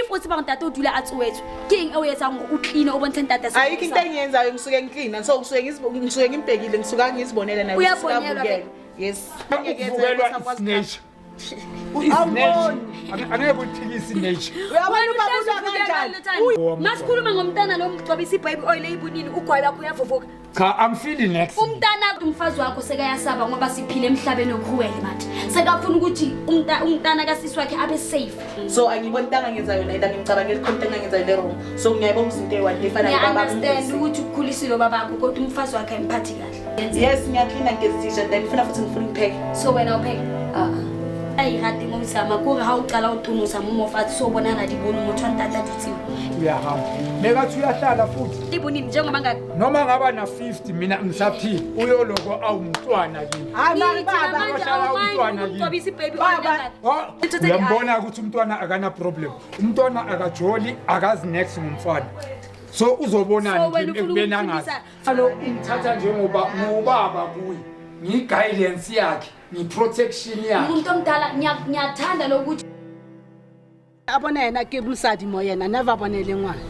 If o tseba gore ntate o dula a tsoetswe, ke eng e o etsang gore o clean o bontshe ntate se Ayikho into engiyenzayo, ngisuke ngiklina, so ngisuke ngimbhekile, ngisuka ngizibonele naye. Uyabonelwa Ngisuke avukele. Yes. Ukuvukelwa is nature. Is nature. Angeke uyiphikise i-nature. Uyabona Wena ubaba uhlezi ulwa uvukela kanjani? all the time. Masikhuluma ngomntana lo mgcobisa i-baby oil eyibunini, ugwayi wakho uyavuvuka. Cha, angifili next. Umntana, umfazi wakho sekayasaba ngoba siphila emhlabeni okhuwele manje. Sekafuna ukuthi umntana kasisi wakhe abe safe. So angiboni into angangenza yona, into angimcabangeli khona into engangenza yona wrong. So ngiyayibona ukuthi into eyi-one efana nobaba. Ngiya-understand ukuthi ukukhulisile ubabakho, kodwa umfazi wakhe ayimphathi kahle. Yes, ngiyaklina, ngigezisha, then ngifuna futhi ngifuna ngipheke. So wena upheke? Ah. Ayi rate ngozama kore ha o qala o tonosa mo mofatshe so bonana di bone motho wa ntate a dutseng. Uyahamba. Mekathi uyahlala futhi. Ibonini njengoba nga Noma ngaba na 50 mina ngisaphila, uyoloko awumntwana kimi. Hayi mani Ngithi baba. namanje Wahlala awumind umntwana kimi. ukumgcobisa i-baby oil Baba. kangaka. Oh, uyambona ukuthi umntwana akana problem. Umntwana akajoli, akazi next ngumfana. So So uzobonani wena kimi ufuna ekubeni angazi. ukumfundisa- Alo ungithatha njengoba ngubaba kuye. Ngi-guidance yakhe, ngi-protection yakhe. Umuntu omdala, ngiyathanda lokuthi A bona yena ke mosadi mo yena never bone le ngwana.